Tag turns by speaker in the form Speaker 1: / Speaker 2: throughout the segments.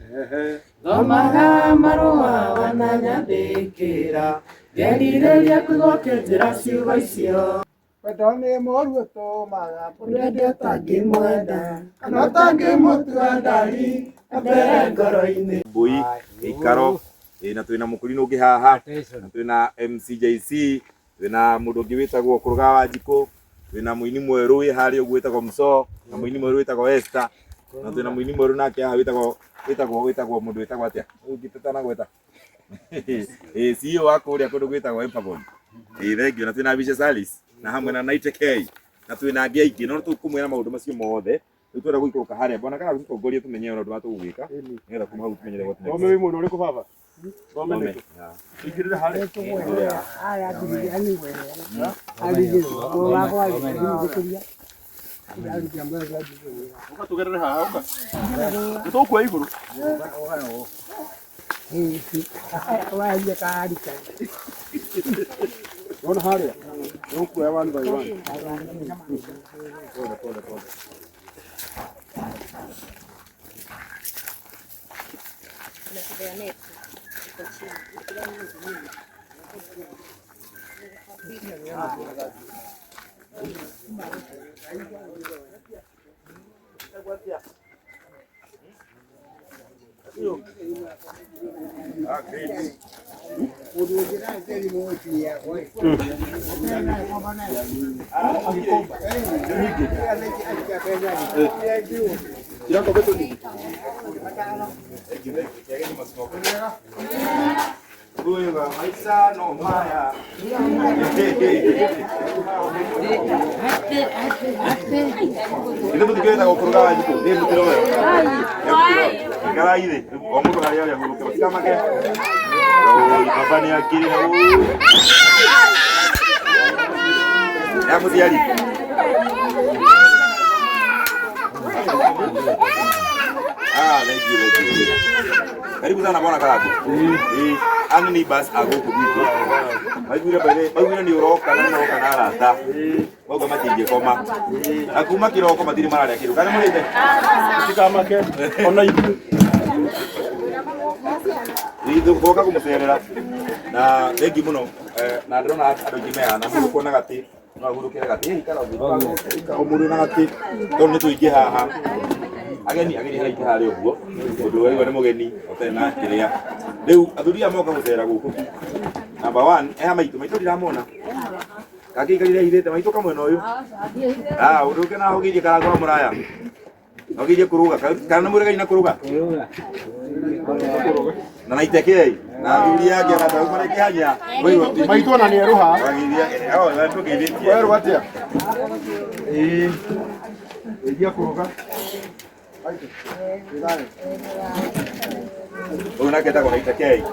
Speaker 1: Thomaga marũa wananyandĩkĩra Ngerirĩria kũigua ũkĩnjĩra ciugo icio.
Speaker 2: Wendo nĩ mũũru ũtũmaga mũndũ ende
Speaker 1: ũtangĩmwenda kana ũtangĩmũtua ndari mbere ngoro-inĩ.
Speaker 3: Mbui gĩikaro na twĩna mũkũrinũ ũngĩ haha na twĩna MCJC, twĩna mũndũ ũngĩ wĩtagwo Kũrũga wa Njikũ, twĩna mũini mwerũ wĩ harĩa ũguo wĩtagwo Msoo, na mũini mwerũ wĩtagwo Esther, na twĩna mũini mwerũ nake haha wĩtagwo wĩtagwo wĩtagwo mũndũ wĩtagwo atĩa ũyũ ũngĩ tũtanagweta? Ĩĩ, CEO wa kũrĩa kũndũ gwĩtagwo Empagon. Ĩĩ, thengiũ. Na twĩna Bisha Salis na hamwe na Naite K na twĩna angĩ aingĩ, no tũkũmwĩra maũndũ macio mothe. Rĩu twenda gũikũrũka harĩa bwana kana tũtongorie tũmenye ũrĩa ũndũ wa tũgũgĩka nĩgetha kuma hau tũmenyere what next.
Speaker 4: Thome wĩ mwena ũrĩkũ baba? Thome
Speaker 3: Thome.
Speaker 4: nĩkũ? Ingĩrĩra harĩa. Ũka tũgerere haha ũka. Nĩ tũkuoya igũrũ. Wona harĩa? Nĩ ũkuoya one by one. Pole pole pole.
Speaker 3: Ah, great. Wega maica no maya. Ithe mũtikĩrenda gũkũrũga wa njikũ, nĩ mũtiroya. Ikarai thĩ, o mũndũ harĩa arĩa hurũke, mũtikamake. Oi, baba nĩ akĩrĩra, oi. Ya mũciari. Ah, thank you, thank you. Karibu sana bwana Karatu. Eh, ani ni bas a gũkũ gwitũ. Maiguire by the maiguire nĩ ũroka na nĩ ũroka na arata. Mauga matingĩkoma. Na kuma kĩroko matirĩ mararĩa kĩndũ. Kana mũrĩte?
Speaker 4: Mũtikamake ona ithuĩ.
Speaker 3: Ithuĩ twoka kũmũcerera. Na thengi mũno. Eh, na ndĩrona andũ aingĩ me haha na mũndũ kuona gatĩ no ahurũkĩre gatĩ. Ikara thĩ. O mũndũ na gatĩ. Tondũ nĩ tũingĩ haha. Ageni ageni haraingĩ harĩa ũguo. Mũndũ waigua nĩ mũgeni ũtarĩ na kĩrĩa. Rĩu athuri aya moka gũcera gũkũ. Number one, eha maitũ, maitũ ndiramona. Kangĩ ikarire hithĩte maitũ kamwena ũyũ. Ah, ũndũ ũngĩ na hũgĩirie karango wa mũraya. Hũgĩirie kũrũga, kana nĩ mũregai na kũrũga? Na na itekei. Na athuri angĩ ona andũ marekĩhanya.
Speaker 4: Maitũ ona nĩ erũha.
Speaker 3: Wageithia, oh, tũgeithĩtie.
Speaker 4: Werũ atĩa? Ĩĩ. Geithia kũrũga.
Speaker 3: Ũyũ nake etagwo Naita K.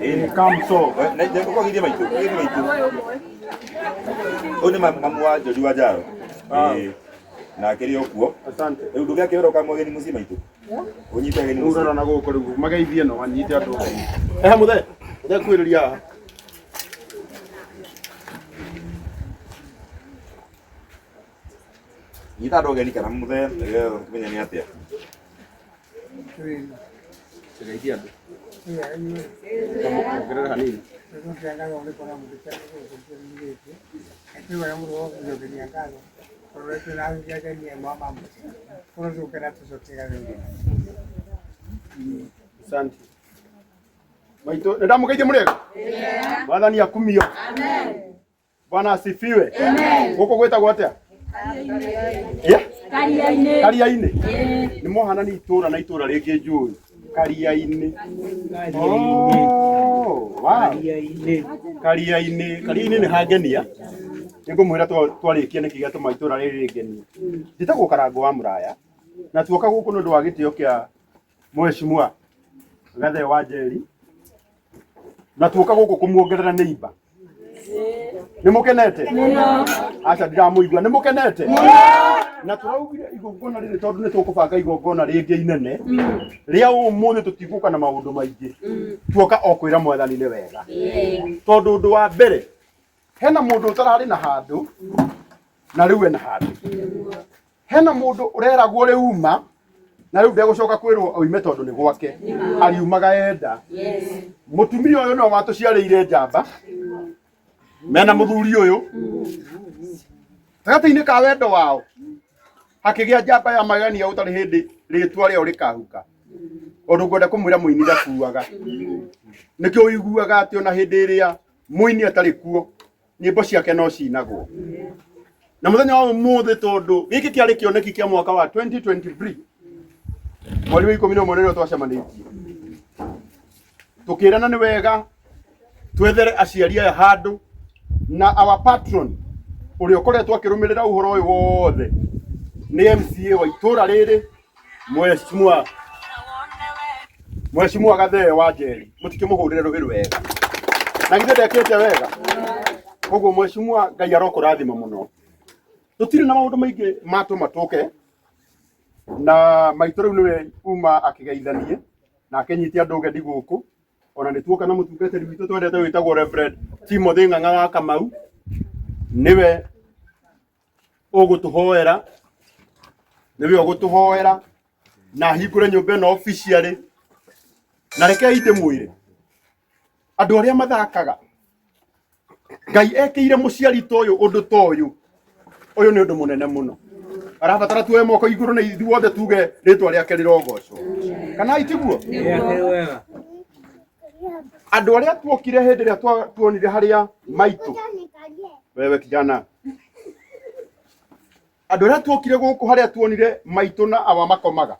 Speaker 3: Ĩĩ.
Speaker 4: Kamso.
Speaker 3: Ũkwageithia maitũ, ũgeithie maitũ. Ũyũ nĩ mamu wa Njori wa Njaro. Ĩĩ. Na akĩrĩ o kuo.
Speaker 4: Asante.
Speaker 3: Rĩu ndũgĩakĩhũra ũkamũgeni mũciĩ maitũ. Ũnyite ageni
Speaker 4: Rĩu
Speaker 3: mũciĩ.
Speaker 4: rora na gũkũ rĩu mageithie no anyite andũ. Eha mũthee. Mũthee kuhĩrĩria haha.
Speaker 3: Nyita andũ ageni kana mũthee nĩgetha tũmenye nĩ atĩa.
Speaker 4: Geithia andũ. Ongerera hanini. Asante. Maitũ nĩ ndamũgeithia mũrĩega? Mwathani akumio. Bwana asifiwe. Gũkũ gwĩtagwo atĩa? Yeah? Karia-inĩ. Nĩ mohana nĩ itũra na itũra rĩngĩ njũĩ. Karia-inĩ. Oh, wow. Karia-inĩ. Karia-inĩ nĩ hangenia. Nĩ ngũmwĩra twarĩkia nĩkĩ gĩatũma itũra rĩrĩ rĩngenie. Njĩtagwo Karangũ wa Mũraya na tuoka gũkũ nĩ ũndũ wa gĩtĩo kĩa Mheshimiwa Gathee wa Njeri na tuoka gũkũ kũmuongerera nĩimba. Nĩ mũkenete? Aca ndiramũigua. Nĩ mũkenete? Na tũraugire igongona rĩrĩ tondũ nĩ tũkũbanga igongona rĩngĩ inene rĩa ũmũthĩ, tũtigũka na maũndũ maingĩ. Tuoka o kwĩra mwathani nĩ wega. Tondũ ũndũ wa mbere hena mũndũ ũtararĩ na handũ na rĩu ena handũ. Hena mũndũ ũreragwo rĩu uma. Na rĩu ndegũcoka kwĩrwo oime tondũ nĩ gwake ariumaga enda. Mũtumia ũyũ no watũciarĩire njamba mena mũthuri ũyũ gatagatĩ-inĩ ka wendo wao hakĩgĩa njamba ya magegania gũtarĩ hĩndĩ rĩtwa rĩao rĩkahuka. Ũndũ ngwenda kũmwĩra mũini ndakuaga. Nĩkĩo ũiguaga atĩ ona hĩndĩ ĩrĩa mũini atarĩ kuo nyĩmbo ciake no cinagwo. Na mũthenya wa ũmũthĩ tondũ gĩkĩ kĩarĩ kĩoneki kĩa mwaka wa 2023 mweri wa 11 nĩrĩo twacemanĩtie tukirana nĩ wega twethere aciari aya handũ na our patron ũrĩa ũkoretwo akĩrũmĩrĩra ũhoro ũyũ wothe nĩ MCA wa itũra rĩrĩ Mheshimiwa Mheshimiwa Gathee wa Njeri mũtikĩmũhũrĩre rũhĩ rwega na githĩ ndekĩte wega. Koguo Mheshimiwa Ngai arokũrathima mũno. Tũtirĩ na maũndũ maingĩ matũma tũke na maitũ rĩu nĩwe uma akĩgeithanie na akĩnyitia andũ ũgeni gũkũ. Ona nĩ tuoka na mũtungatĩri witũ twendete wĩtagwo Reverend Timothy Ng'ang'a wa Kamau nĩwe ũgũtũhoera nĩwe ũgũtũhoera na ahingũre nyũmba ĩno officially. Na rekei ndĩmwĩre andũ arĩa mathakaga Ngai ekĩire mũciari ta ũyũ ũndũ ta ũyũ ũyũ nĩ ũndũ mũnene mũno. Arabatara tuoe moko igũrũ na ithuothe tuge rĩtwa rĩake rĩrogocwo kana itiguo. Andũ arĩa tuokire hĩndĩ ĩrĩa tuonire harĩa maitũ wewe kijana andũ arĩa tuokire gũkũ harĩa tuonire maitũ na awa makomaga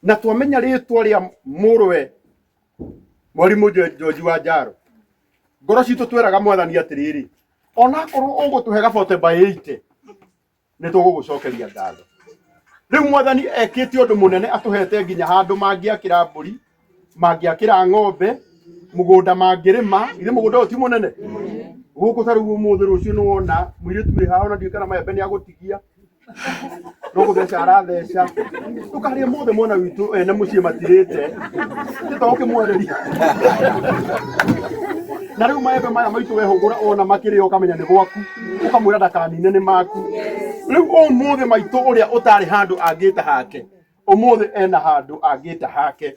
Speaker 4: na twamenya rĩtwa rĩa mũrũwe mwarimũ George wa Njaro ngoro citũ tweraga mwathani atĩrĩrĩ onakorwo ũgũtũhe ga 40 by 80 nĩ tũgũgũcokeria ngatho. Rĩu mwathani ekĩte ũndũ mũnene atũhete nginya handũ mangĩakĩra mbũri mangĩakĩra ng'ombe mũgũnda mangĩrĩma ithe mũgũnda ũyũ ti mũnene gũkũ ta rĩu ũmũthĩ rũciũ nĩ wona mũirĩtu wĩ haha ona ndiũĩ kana maembe nĩ agũtigia no gũtheca aratheca ndũkarĩe mothe mwana witũ ene mũciĩ matirĩte tĩta ũkĩmwarĩria na rĩu maembe maya maitũ wehũgũra ona makĩrĩa ũkamenya nĩ gwaku ũkamwĩra ndakanine nĩ maku. Rĩu ũmũthĩ maitũ ũrĩa ũtarĩ handũ angĩta hake ũmũthĩ ena handũ angĩta hake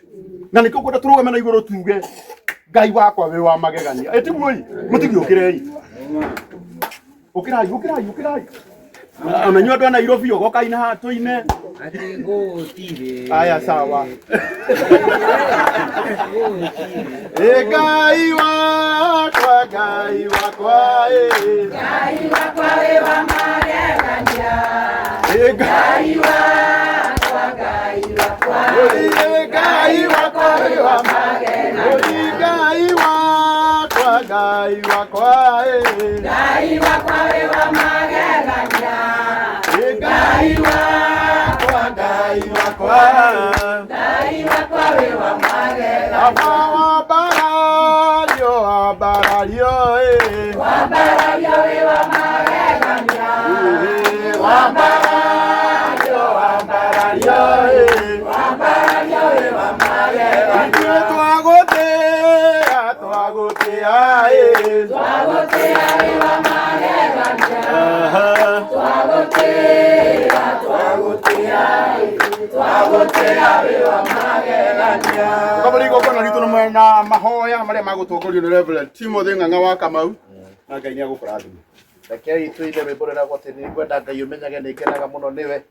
Speaker 4: na nĩkĩo ngwenda tũrũgame na igũrũ tuge Ngai wakwa wĩ wa magegania. Ĩtiguo ĩ mũtigĩũkĩrei ũkĩrai ũkĩrai ũkĩrai ona inyuĩ andũ a Nairobi ũgokai na haha tũine. Aya sawa. Ĩ Ngai wakwa Ngai wakwa ĩ
Speaker 1: Ngai wakwa wĩ wa magegania.
Speaker 4: Ĩ Ngai
Speaker 1: wakwa Ngai wakwa
Speaker 4: ĩ Ngai wakwa wĩ wa
Speaker 1: magegania.
Speaker 4: Ĩ Ngai wakwa Ngai wakwa ĩ
Speaker 1: Ngai wakwa wĩ wa magegania.
Speaker 4: Ĩ Ngai wakwa Ngai wakwa
Speaker 1: Ngai wakwa wĩ wa magegania.
Speaker 4: Aba wambarario wambarario ĩ
Speaker 1: Wambarario wĩ wa magegania.
Speaker 4: Wambarario wambarario ĩ
Speaker 1: Wambarario wĩ wa magegania.
Speaker 4: Ithuĩ twagũtĩĩa twagũtĩĩa ĩ
Speaker 1: Twagũtĩĩa wĩ wa magegania. Twagũtĩĩa twagũtĩĩa twagũtĩĩa wĩ wa magegania.
Speaker 4: Kabari igongona ritũ na mahoya marĩa magũtongorio nĩ Reverend Timothy Ng'ang'a wa Kamau na Ngai nĩ agũkũrathima.
Speaker 5: Rekei tũine rwĩmbo rwĩragwo atĩ nĩ ngwenda Ngai ũmenyage nĩ ngenaga mũno nĩwe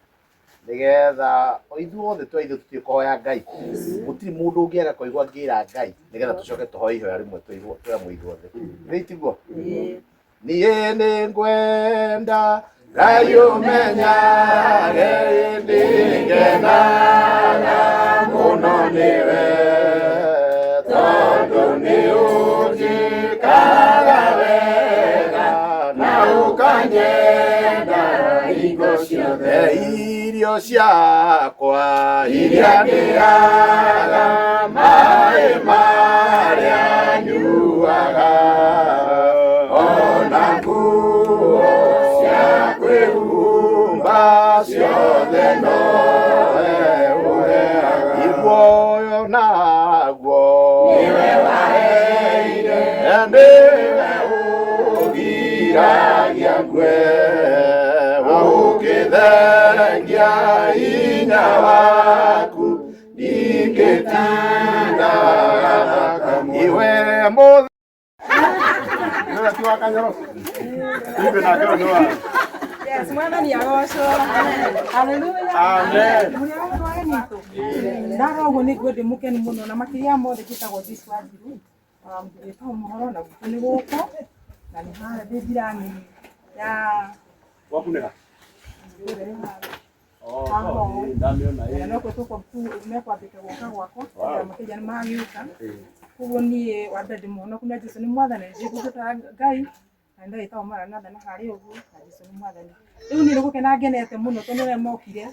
Speaker 5: nĩgetha ithuothe twa ithuĩ tũtuĩke kũhoya Ngai. Gũtirĩ mũndũ ũngĩaga kũigua ngĩra Ngai nĩgetha tũcoke tũhoe ihoya rĩmwe twĩamwe ithuothe. Githĩ tiguo? Niĩ nĩ ngwenda Ngai ũmenyage nĩ ngenaga mũno nĩwe tondũ nĩ ũnjĩkaga wega na ũkanyenda hingo ciothe. Irio ciakwa iria ndĩaga maĩ marĩa nyuaga ona nguo cia kwĩhumba ciothe nowe ũheaga. Muoyo naguo
Speaker 1: Nĩwe waheire
Speaker 5: nĩwe ũgiragia ngue ũkĩthengia hinya wa
Speaker 4: Gĩtindaga iwe mũthĩ. Nĩwe ti wa Kanyoro? Ithe nake ũyũ nĩ wa.
Speaker 1: Yes, mwathani agocwo. Haleluya.
Speaker 4: Amen.
Speaker 1: Mũrĩ a ageni aitũ. Ndara ũguo nĩ nguo ndĩ mũkenu mũno na makĩria ya mothe njĩtagwo Joyce Wanjiru. Ngĩtagwo mũhoro na gwitũ nĩ gũkũ na nĩ harĩa ndĩ njirani ya
Speaker 4: Gwaku nĩ ha?
Speaker 1: Haha.
Speaker 4: Oh, ndamĩona
Speaker 1: Na
Speaker 4: ĩ.
Speaker 1: no kũ mekwambĩte gũka gwakwa na makĩria nĩ magĩũka. Koguo niĩ wa mbere ndĩ mũhonoku na Jesũ nĩ mwathani, nĩ Ngai na nĩ ndagĩtagwo Maranatha na harĩa ũguo na Jesũ nĩ mwathani. Rĩu niĩ nĩ gũkena ngenete mũno tondũ ũrĩa mokire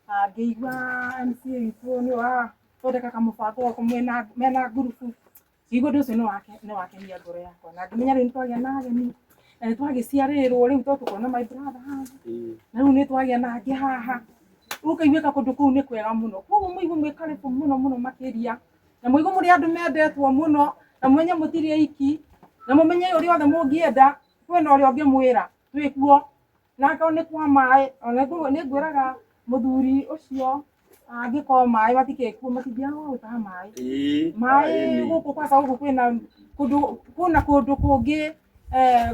Speaker 1: ngĩigua MCA witũ nĩ wathondeka kamũbango goko mena ngurubu, ngĩigua ũndũ ũcio nĩ wakenia ngoro yakwa na ngĩmenya rĩu nĩ twagĩa na ageni na nĩ twagĩciarĩrwo rĩu to tũkona my brother haha na rĩu nĩ twagĩa na angĩ haha, rĩu ũkaiguĩka kũndũ kũu nĩ kwega mũno. Koguo mũigue mwĩ karibu mũno mũno makĩria na mũigue mũrĩ andũ mendetwo mũno na mũmenye mũtirĩ aiki na mũmenye ũrĩa othe mũngĩenda kwĩna ũrĩa ũngĩmwĩra twĩkuo na akorwo nĩ kwa maĩ ona nĩ ngwĩraga mũthuri ũcio angĩkorwo maĩ matikĩrĩ kuo matingĩaga gũtaha maĩ maĩ gũkũ kwanza gũkũ kwĩna kũndũ kwĩna kũndũ kũngĩ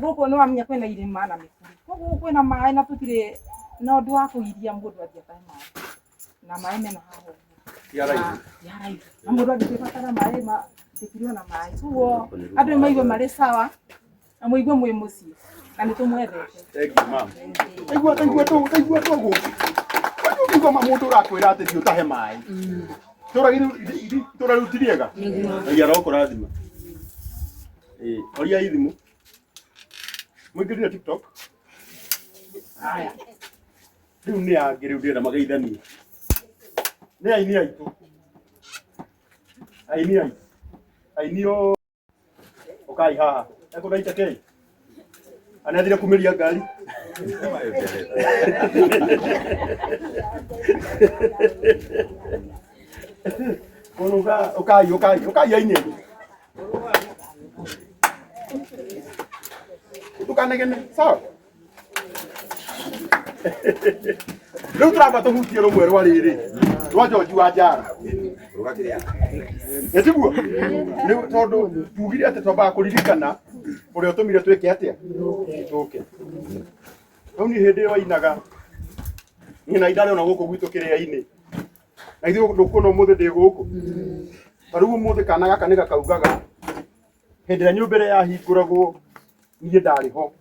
Speaker 1: gũkũ nĩ wamenya kwĩna irĩma na mĩkuru, koguo gũkũ kwĩna maĩ na tũtirĩ na ũndũ wa kũgiria mũndũ athiĩ atahe maĩ na maĩ mena haha ũguo
Speaker 4: Ti haraihu.
Speaker 1: Ti haraihu na mũndũ angĩbatara maĩ ndĩkĩrĩ ona maĩ, koguo andũ nĩ maigue marĩ sawa na mũigue mwĩ mũciĩ na nĩ tũmwendete.
Speaker 4: Thank you, ma'am. Taigua taigua tu taigua tu gũkũ. Ũngĩigua ma mũndũ ũrakwĩra atĩ thiĩ ũtahe maĩ. Itũũra itũũra rĩu ti rĩega. Ngai arokũrathima. Ĩĩ, oriai thimũ. Mũingĩrire TikTok. Haya. Rĩu nĩ angĩ rĩu ndĩrenda mageithanie. Nĩ aini aitũ. Aini aitũ. Aini o ũkai haha. Ekũraita kei. Anethire kumĩria ngari. Kono ukai ukai ukai aini. Ndukanegene, sawa? Rĩu tũramba tũhutie rũmwe rwa rĩrĩ rwa George wa Njara. Ĩ tiguo? Rĩu tondũ tugire atĩ twambaga kũririkana ũrĩa ũtũmire twĩke atĩa? Tũke. Rĩu niĩ hĩndĩ ĩyo ainaga niĩ na ndarĩ ona gũkũ gwitũ kĩrĩa-inĩ. Na ithuĩ ndũkuona ũmũthĩ ndĩ gũkũ. Ta rĩu ũmũthĩ kana gaka nĩ gakaugaga hĩndĩ ĩrĩa nyũmba ĩrĩa yahingũragwo niĩ ndarĩ ho.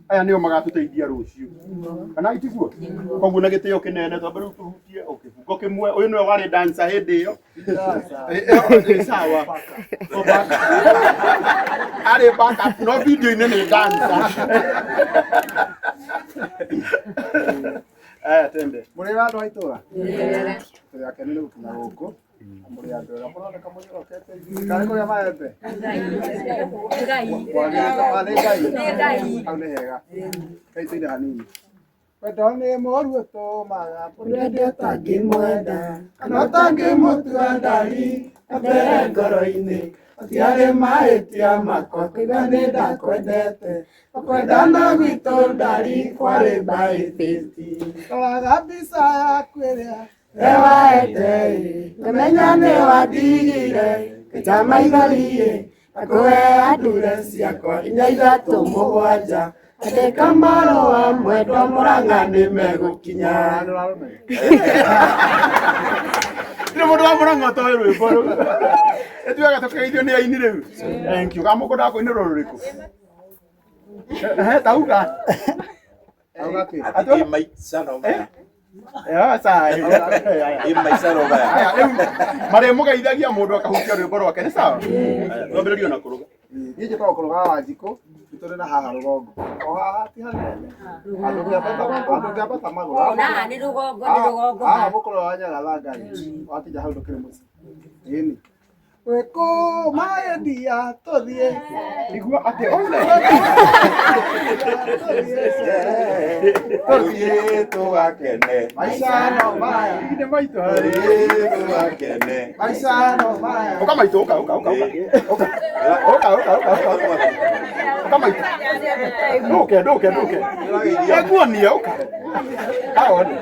Speaker 4: Aya nĩo magatũteithia rũciũ. Kana itiguo? Koguo na gĩtĩo kĩnene twambe rĩu tũhutie o kĩbungo kĩmwe. Ũyũ nĩwe warĩ dancer hĩndĩ ĩyo. Ĩyo sawa. Arĩ backup no video-inĩ nĩ dancer. Aya tende.
Speaker 2: Mũrĩ andũ a itũũra? Tũrĩ akenu nĩ gũkinya gũkũ. Na mũrĩ andũ ega mũroneka mũnyorokete ithuĩ. Karĩ kũrĩa maembe? Kwagĩrĩte nĩ Ngai. Hau nĩ hega. Kai tũine hanini. Wendo nĩ mũũru ũtũmaga ũrĩa ũtangĩmwenda kana ũtangĩmũtua ndari mbere ngoro-inĩ matiarĩ mahĩtia makwa kũiga nĩ ndakwendete kwendana gwitũ ndari kwarĩ mbaĩtĩti roraga mbica yaku ĩrĩa ewaete ngamenya nĩ wandigire ngĩta maithori-ĩ ngakũhe ndure ciakwa inya ithatũ mũgwanja andĩka marũa mwendwa Mũrang'a nĩ megũkinya.
Speaker 4: Nĩ mũndũ wa Mũrang'a ũtoĩ rwĩmbo rũu. Ĩtuaga tũkĩgeithio nĩ aini rĩu. Thank you. Kamũkũ ndakũinĩrwo rũrĩkũ? Ehe, tauga.
Speaker 2: Auga kĩ?
Speaker 3: Ati maica no maya.
Speaker 4: Eh, sawa.
Speaker 3: Ĩ maica no maya.
Speaker 4: Aya, rĩu marĩmũgeithagia mũndũ akahutia rwĩmbo rwake nĩ sawa? Twambĩrĩrie na kũrũga.
Speaker 2: Niĩ njĩtagwo Kũrũga wa Wanjikũ, nĩ na haha rũgongo. O haha ti hanene. Handũ ũngĩambata magũrũ.
Speaker 6: Haha nĩ rũgongo, nĩ rũgongo.
Speaker 2: Haha mũkũrũ wa Nyagatha Ngai. Wakinya hau ndũkĩrĩ mũciĩ. Ĩni. Gwĩkũ maendia tũthiĩ.
Speaker 4: Igua atĩ one.
Speaker 3: Tũthiĩ tũgakene.
Speaker 2: Maica no maya.
Speaker 4: Nĩ maitũ harĩ.
Speaker 3: Tũthiĩ tũgakene.
Speaker 2: Maica no maya.
Speaker 4: Ũka maitũ, ũka, ũka, ũka, ũka. Ũka. Ũka, ũka, ũka, ũka. Ũka maitũ. Ndũke, ndũke, ndũke. Nĩnguonia, ũka. Aone.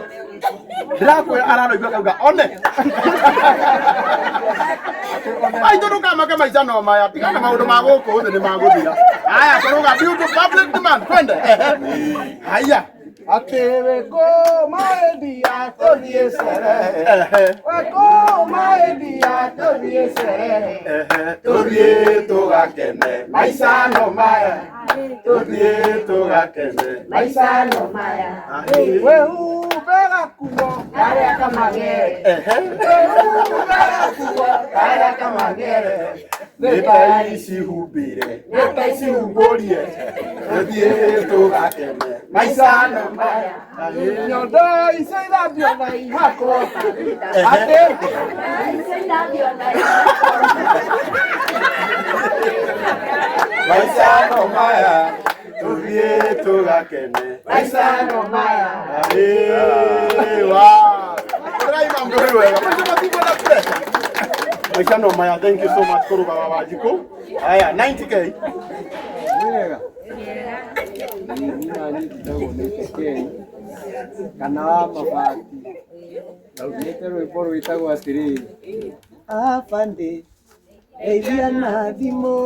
Speaker 4: Ndĩrakwĩra araraigua akauga one.
Speaker 2: Maitũ ndũkamake maica no maya tigana maũndũ ma gũkũ thĩ nĩ magũthira. Haya kũrũga due to public demand twende. Haya.
Speaker 5: Atĩ wĩkũ maendia tũthiĩ cerehe wĩkũ maendia tũthiĩ cerehe
Speaker 2: Tũthiĩ tũgakene maica no maya tũthiĩ tũgakene
Speaker 6: Maica no maya.
Speaker 5: Wĩhumbe gakuo karĩa kamagere wĩhumbe gakuo karĩa kamagere
Speaker 2: nĩ ta ici humbire nĩ ta ici humbũrie tũthiĩ tũgakene maica no maya.
Speaker 5: Nyondo icio ithambio na ihakwo atĩ
Speaker 2: Maica no maya tũthiĩ tũgakene
Speaker 5: maica no maya.
Speaker 4: Maica no maya, thank you so much kũrũga wa Wanjikũ. Haya, 90K.
Speaker 7: Wega. Niĩ nani njĩtagwo Nĩte kana wa mabati. Ndaugĩte rwĩmbo rwĩtagwo atĩrĩrĩ. Abandĩ ndeithia na thimũ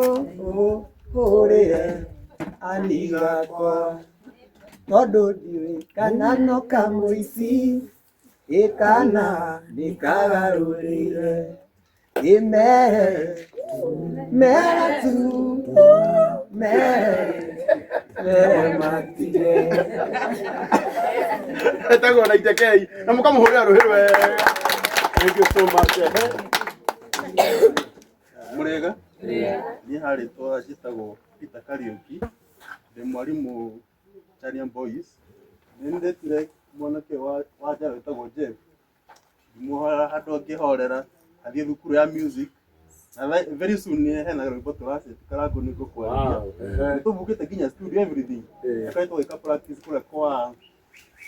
Speaker 7: hũrĩre ani gakwa tondũ ndiũĩ kana no kamũici ĩ kana nĩ kagarũrĩire ĩ mere mere tu mere mere matige.
Speaker 4: Etagwo 90K na mũkamũhũrĩra rũhĩ wega. Thank you so much.
Speaker 8: Mũrĩega niĩ harĩtwa njĩtagwo Peter Kariũki ndĩ mwarimũ Chania Boys nĩ ndĩtire mwanake wa Njaro wĩtagwo Jeff ngĩmuohera handũ angĩhorera athiĩ thukuru ya music na very soon nĩ hena rwĩmbo tũraceti Karangũ nĩ ngũkwarĩria nĩ tũbukĩte nginya studio everything akoretwo agĩka practice kũrĩa kwa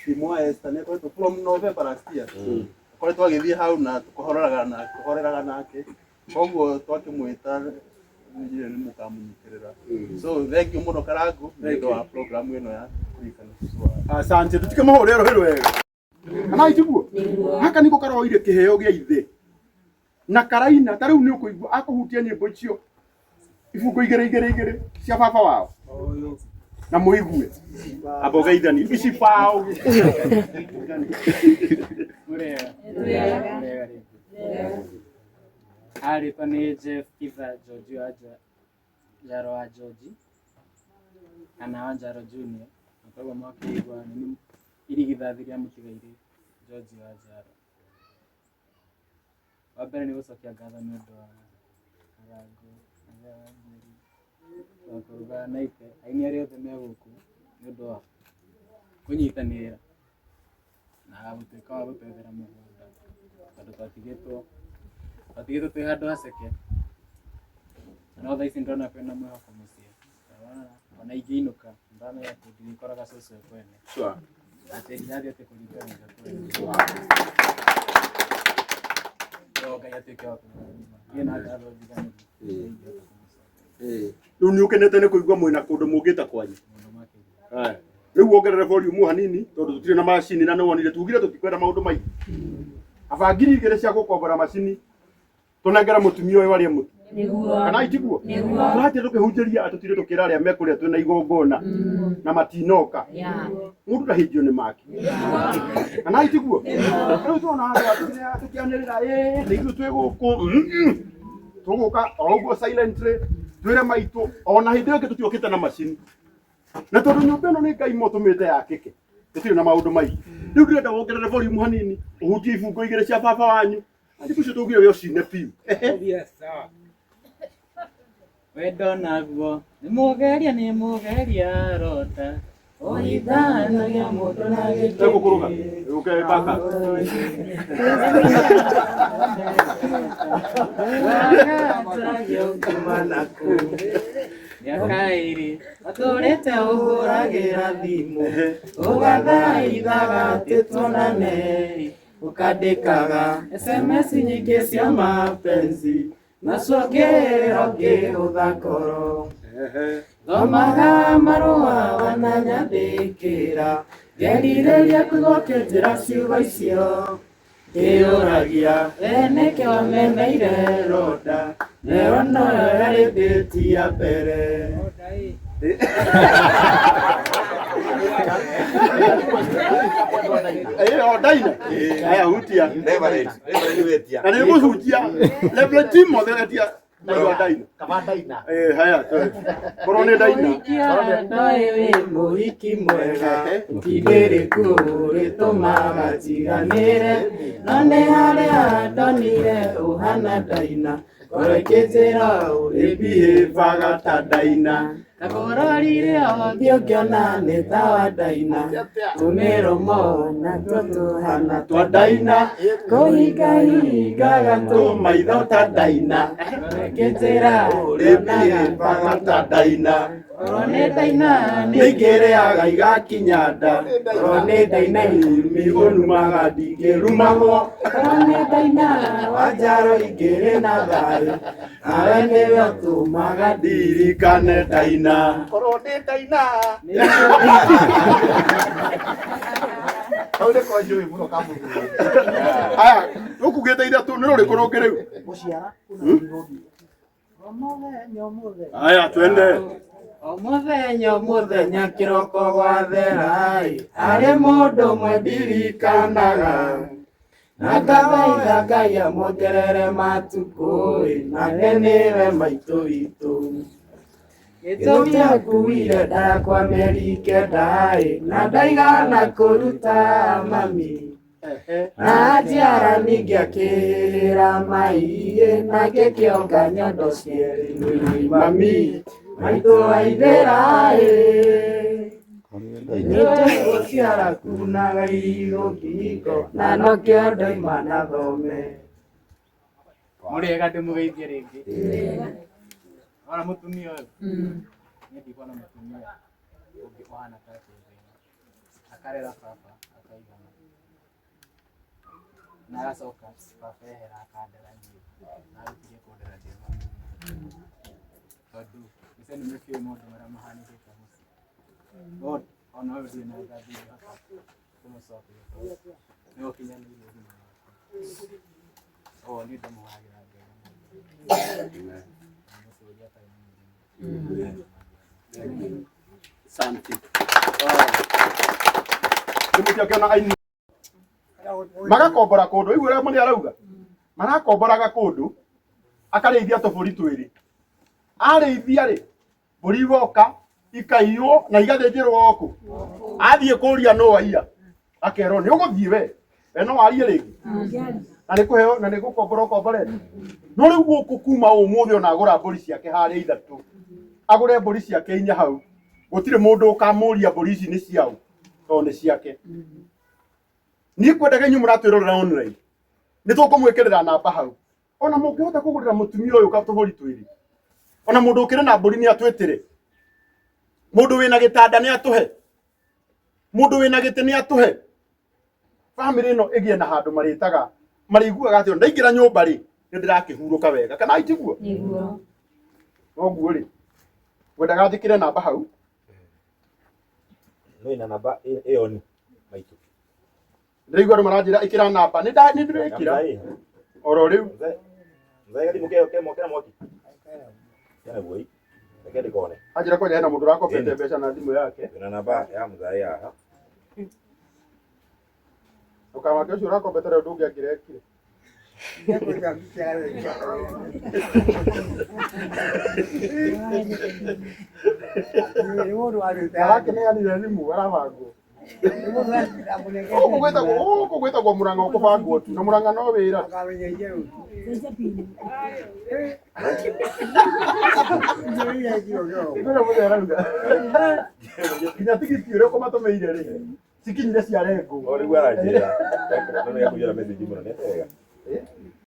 Speaker 8: Timu wa Esther nĩ akoretwo from November last year akoretwo agĩthiĩ hau na tũkũhoreraga nake koguo twakĩmwĩta nĩ mũkamũnyitĩrĩra so thank you mũno Karangũ nĩ ũndũ wa program ĩno ya kũririkana cũcũ wa
Speaker 4: Asante, tũtikĩmũhũrĩra rũhĩ rwega. Kana itiguo? Gaka niko karoire kĩheo gĩa ithe. Na karaina ta rĩu nĩ ũkũigua akũhutia nyĩmbo icio ibungo igĩrĩ igĩrĩ igĩrĩ cia baba wao na mũigue amba ũgeithani ici bao.
Speaker 9: Mũrĩega. Mũrĩega rĩngĩ. Arĩtwa nĩ Jeff Kitha George wa Njaro wa George kana wa Njaro Junior na koguo mwakĩigua nĩ irigithathi rĩa mũtigairĩ George wa Njaro. Wa mbere nĩ gũcokia ngatho nĩ ũndũ wa Karangũ, Ithe wa Njeri, wa kũruga na Ithe, aini arĩa othe me gũkũ nĩ ũndũ wa kũnyitanĩra na gũtuĩka wa gũtwethera mũgũnda tondũ twatigĩtwo twĩ handũ haceke no thaa ici ndĩrona kwĩna mwĩhoko mũciĩ ona ingĩinũka ndamenya atĩ ndirĩkoraga cũcũ e kwene atĩ ndirathiĩ atĩ kũringaringa kwene no Ngai atuĩke wa kũmũrathima niĩ na ngatho njiganĩru ingĩhota kũmũcokeria.
Speaker 4: Rĩu nĩ ũkenete nĩ kũigua mwĩna kũndũ mũngĩta kwanyu.
Speaker 9: Mũno makĩria.
Speaker 4: Haya. Rĩu wongerere volume hanini tondũ tũtirĩ na macini na nĩwonire tugire tũtikwenda maũndũ maingĩ. Aba 2,000 cia gũkombora macini tũnengere mũtumia ũyũ arĩe mũtu. Kana itiguo? Tũrathiĩ tũkĩhunjĩria atĩ tũtire tũkĩra arĩa mekũrĩa twĩna igongona na matinoka. Mũndũ ndahĩnjio nĩ make. Kana itiguo? Rĩu tuona handũ tũkĩanĩrĩra ĩĩ nĩ ithuĩ twĩ gũkũ. Tũgũka o ũguo silently twĩre maitũ ona hĩndĩ ĩyo ĩngĩ tũtiokĩte na macini. Na tondũ nyũmba ĩno nĩ Ngai motũmĩte yakĩke tũtirĩ na maũndũ maingĩ. Rĩu ndĩrenda wongerere volume hanini ũhutie ibungo igĩrĩ cia baba wanyu. Andũ ũcio tũgire we ũcine biũ.
Speaker 9: Wendo naguo nĩ mũgeria rota ũhithanagia mũndũ na gĩtĩ.
Speaker 4: Egũkũrũga. Ũke baka.
Speaker 9: Wagatagia kuma naku mĩaka ĩrĩ watũrĩte ũhũragĩra thimũ ũgathaithaga atĩ tuonane ũkandĩkaga SMS nyingĩ cia mapenzi nacokerera ngĩhũtha ngoro thomaga marũa wananyandĩkĩra ngerirĩria kũigua ũkĩnjĩra ciugo icio ndĩyũragia we nĩkĩ wameneire ronda
Speaker 7: Ĩyo noyo yarĩ ndĩti ya mbere.
Speaker 4: Ĩyo ndaina. Haya hutia.
Speaker 3: Reverend, Reverend wetia.
Speaker 4: Na nĩ ngũcunjia. Reverend Timothy etia naigua ndaina.
Speaker 5: Kaba ndaina.
Speaker 4: Eh, haya. Korwo nĩ ndaina.
Speaker 7: Ndoĩ wĩ mũhiki mwega Itindirĩku rĩtũmaga njiganĩre No nĩ harĩa ndonire ũhana ndaina Ngoro ĩkĩnjĩra
Speaker 4: Ĩbihĩbaga ta ndaina.
Speaker 7: Kakũrorire ũthiũ ngĩona nĩ ta wa ndaina Tũmĩromo natuo tũhana
Speaker 4: Twa ndaina.
Speaker 7: Kũhingahingaga
Speaker 4: Tũmaitho ta ndaina.
Speaker 7: Ngoro ĩkĩnjĩra
Speaker 4: Ĩbihĩbaga ta ndaina.
Speaker 7: Korwo nĩ ndaina
Speaker 4: Nĩingĩrĩaga igakinya nda.
Speaker 7: Korwo nĩ ndaina
Speaker 4: Rũrĩmĩ ũnumaga ndingĩrumagwo.
Speaker 7: Korwo nĩ ndaina wa njaro ingĩrĩ na thayũ Nawe nĩwe ũtũmaga
Speaker 4: Ndirikane ndaina.
Speaker 5: Korwo nĩ ndaina. Kau nĩko njũĩ mũno ka mũthuri.
Speaker 4: Haya, ũkugĩte ithatũ nĩ rũrĩkũ rũngĩ rĩu?
Speaker 1: Gũciara Mũthenya mũthenya.
Speaker 4: Haya, twende.
Speaker 7: O mũthenya o mũthenya kĩroko gwathera-ĩ, harĩ mũndũ ũmwe ndirikanaga na ngathaitha Ngai amuongerere matukũ-ĩ, nake nĩwe maitũ witũ. Gĩtũmi akuire nda yakwa mĩeri kenda-ĩ, na ndaigana kũruta mami. Na njiara ningĩ akĩhĩhĩra mai-ĩ, na ngĩkĩonga nyondo cierĩ mami maitũ aithĩra-ĩ. Nĩwe gũciara kunaga irigũ ngingo na nokĩo ndoima na thome.
Speaker 9: Mũrĩega ndĩmũgeithie rĩngĩ. Wona mũtumia ũyũ? Niĩ ndikuona mũtumia ũngĩ ũhana take thĩ-ĩno. Akarera baba akaigana. Na agacoka baba ehera akandera niĩ. Na arĩkirie kũndera ndĩ mami. Tondũ mbica ĩno nĩkĩũĩ maũndũ marĩa mahanĩkĩte mũciĩ. No ona ũyũ ndirĩ na ngatho ingĩhota kũmũcokeria tondũ nĩ ũkinyanĩirie ũgima wakwa. O niĩ ndĩmũhoyagĩra Ngai amũtũrie atarĩ na mĩrimũ.
Speaker 4: Asante. Nĩmũtiakĩona aini magakombora kũndũ igua ũrĩa mũrĩa arauga marakomboraga kũndũ akarĩithia tũbũri twĩrĩ arĩithia rĩ mbũri igoka ikaiywo na igathĩnjĩrwo gũkũ athiĩ kũria no aiya akerwo nĩ ũgũthiĩ we we no warie rĩngĩ na nĩ kũheo na nĩ gũkombora ũkomborete no rĩu gũkũ kuma ũmũthĩ ona agũra mbũri ciake harĩa ithatũ agũre mbũri ciake inya hau gũtirĩ mũndũ ũkamũria mbũri ici nĩ ciaũ tondũ nĩ ciake niĩ kwendaga inyuĩ mũratwĩrorera online nĩ tũkũmwĩkĩrĩra namba hau ona mũngĩhota kũgũrĩra mũtumia ũyũ tũbũri twĩrĩ ona mũndũ ũkĩrĩ na mbũri nĩ atwĩtĩre mũndũ wĩna gĩtanda nĩ atũhe mũndũ wĩna gĩtĩ nĩ atũhe bamĩrĩ ĩno ĩgĩe na handũ marĩtaga marĩiguaga atĩ ndaingĩra nyũmba rĩ nĩ ndĩrakĩhurũka wega kana itiguo
Speaker 6: Nĩguo.
Speaker 4: noguo rĩ ngwendaga njĩkĩre namba hau
Speaker 3: No ina namba ĩyo ni maitũ.
Speaker 4: ndĩraigua andũ maranjĩra ĩkĩra namba nĩ ndĩrekĩra oro rĩu
Speaker 3: Mzee gathimũ keo ke mwaki na mwaki. Kena guoi. Reke ndikone.
Speaker 4: anjĩra kwanja hena mũndũ ũrakobete mbeca na thimũ yake
Speaker 3: Ina namba ya mzee haha.
Speaker 4: ũkamake ũcio ũrakombete rĩu ndũngĩ angĩrekire arakĩneanire thimũ arabangwo gũkũ gwĩtagwo mũrang'a ũkũbangwo tu na mũrang'a no wĩra Ngwĩra mũthee arauga nginya tigiti ũrĩa ũkũmatũmĩire rĩ cikinyire ciarengwo
Speaker 3: O rĩu aranjĩra. No nĩ akũiyũra message mũno nĩ wega.